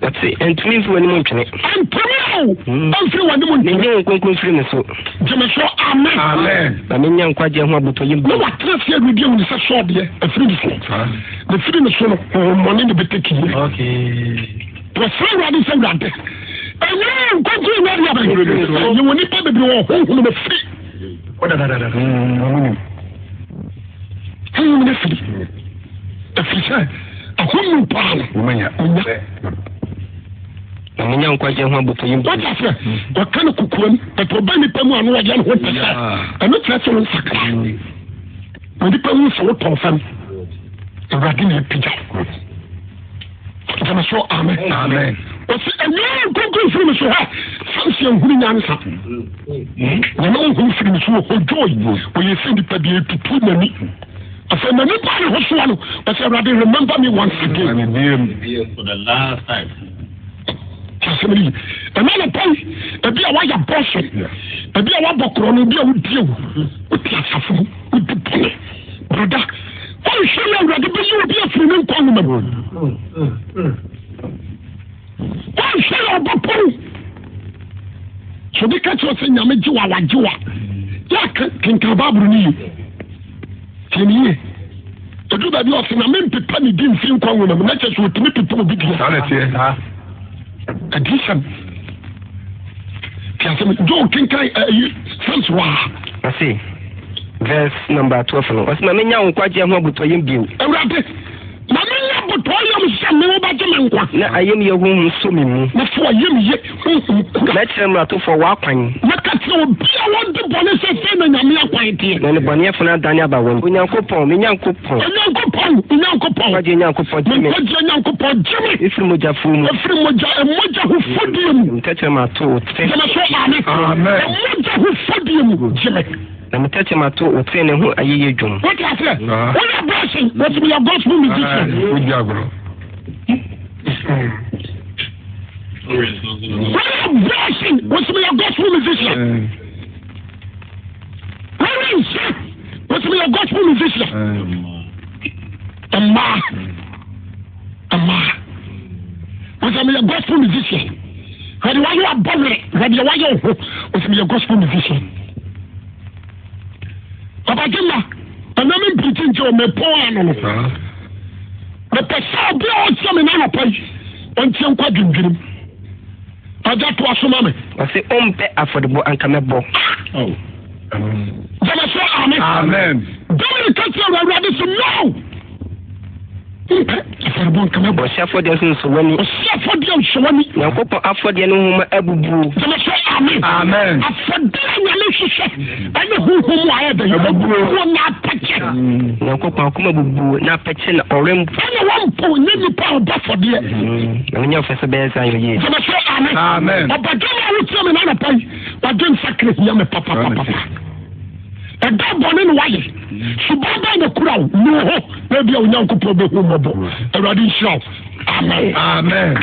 B: Wɔte, ɛntumi mfiri w'anim ntwene.
A: Ɛntumi o. o, ɛmfiri w'anim
B: ntwene. Na nyi Honhom Kronkron mfiri me so.
A: Gye me so, amen.
D: Amen.
B: Na menya nkwagyeɛ ho abotɔyam
A: Na
B: bio.
A: watena ase awuredi ahu ne sɛ sɔɔ deɛ afiri ne so. Na firi ne so no, honhommɔne na ɛbɛtɛki yɛ. Wɔsrɛ Awurade sɛ Awurade, ɛnyɛ Honhom Kronkron nyɛ adeɛ abɛn. Yɛwɔ nnipa bebree wɔ honhom no firi. Honhom no firi. Ɛfiri sɛ ahonu paa no, wonya.
B: Na menya nkwagyeɛ ho abotɔyam
A: bio. Wate aseɛ? Wɔka no kokoam, but ɔba nnipa mu a na ɔyɛ ne ho te sɛ ɛno kyerɛ sɛ wo nsakra. Na nnipa hu sɛ wotɔn fam. Awurade na apagya wo. Gyeme so amen.
D: Amen.
A: Ɔsi ɛnyɛ nkonko firi mi so hɛ. Samson ehuru nyansa. Nyame honhom firi ne so wɔ hɔ joy. Ɔyɛ sɛ nipa bi etutu n'ani. Afei n'ani baa ne ho soɔ no, ɔsɛ Awurade remember me once again.
C: For the last time.
A: Asɛm no yi. Ɛna ne pɛn, ebi a wayɛ bɔso, ebi a wabɔ korɔ no, ebi a wodi ewu, wote asafo mu, wodi bɔne. Broda, wɔnhwɛ yɛ Awurade bɛyi obi afiri ne nkwa nwoma mu. Wɔnhwɛ yɛ ɔbɛpɔn. So obi ka kyerɛ sɛ nyame gye wa wagye wa yɛ kenkan Bible no yie. Tie ne yie. Ɛduru baabi ɔse na mempepa ne di mfiri nkwa nwoma mu na kyerɛ sɛ ɔtumi pepa obi deɛ.
D: Saa na ɛteɛ.
A: Adiyisɛm. Te asɛm Joe kenkan ɛyi Psalms waa.
B: Ɔse verse number 12 no ɔse ma menya wo nkwagyeɛ ho abotɔyam bio.
A: Awurade Ma mennya abotɔyam sɛ me wobɛgye me nkwa.
B: Na ayamyɛ honhom sɔ me mu.
A: Na fa w'ayamyɛ honhom kura.
B: Mɛkyerɛ mmaratofoɔ w'akwan.
A: Mɛka kyerɛ obi a ɔdi bɔne sɛ, Sei na Nyame akwan teɛ.
B: Na nnebɔneyɛfo no adane aba wɔn. Onyankopɔn, me Nyankopɔn.
A: Onyankopɔn, me Nyankopɔn.
B: Nkwagyeɛ Nyankopɔn, gye me.
A: Me nkwagyeɛ Nyankopɔn, gye me.
B: Firi mogyafoɔ mu.
A: Firi mogya, mogya ho fɔdie mu.
B: Me tɛkyerɛma ato wo tene.
A: Gyeme so, amen.
D: Amen.
A: Mogya ho fɔdie mu, gye me.
B: Na me tɛkyɛm ato wo trenee ho ayɛyie dwom.
A: Wote aseɛ? Woyɛ blessing, wɔsi meyɛ gospel musician.
D: Wodi agorɔ.
A: Woyɛ blessing, wɔsi meyɛ gospel musician. Woyɛ nsa, wɔsi meyɛ gospel musician. Mmaa, mmaa, wɔsi meyɛ gospel musician. Hwɛ deɛ wayɛ wabɔ werɛ, hwɛ deɛ wayɛ wo ho, wɔsi meyɛ gospel musician. Ɔbɛgye ma ɛnɛ me mpirikyi nkyɛ o mepɔn ano no. Mepɛ sɛ obi a ɔtie me n'anɔpa yi ɔntie nkɔ adwendwenem. Agya to aso ma me.
B: Ɔse ɔmpɛ afɔdebɔ anka mɛbɔ.
A: Gyama so amen.
D: Amen.
A: Dawid ka kyerɛ Awurade sɛ no. Mpɛ afɔrebɔ nka mɛbɔ.
B: Ɔhyɛ afɔdeɛ nso nsɔ w'ani.
A: Ɔhyɛ afɔdeɛ nsɔ w'ani.
B: Nyankopɔn afɔdeɛ ne nhoma abubuo.
A: Gyama sɛ amen.
D: Amen.
A: Afɔdeɛ a Nyame hwehwɛ ɛne honhom mu ayɛ dɛ abubuo na apɛkyɛ.
B: Nyankopɔn akoma bubuo na apɛkyɛ na ɔrempo.
A: Ɛna wɔmpo nyɛ nipa a ɔbɔ afɔdeɛ.
B: Na wonya ɔfɛ sɛ bɛyɛ saa yɛ yie.
A: Gyama sɛ amen.
D: Amen.
A: Ɔbadwama a wotie me n'anɔpa yi, wadwe nsakra hia me papapapapa. Ɛda bɔne na wayɛ. Suban bɛn na kura wo? Nu wo ho na ebia Onyankopɔn bɛhu mmɔbɔ. Awurade nhyira wo. Amen.
D: Amen.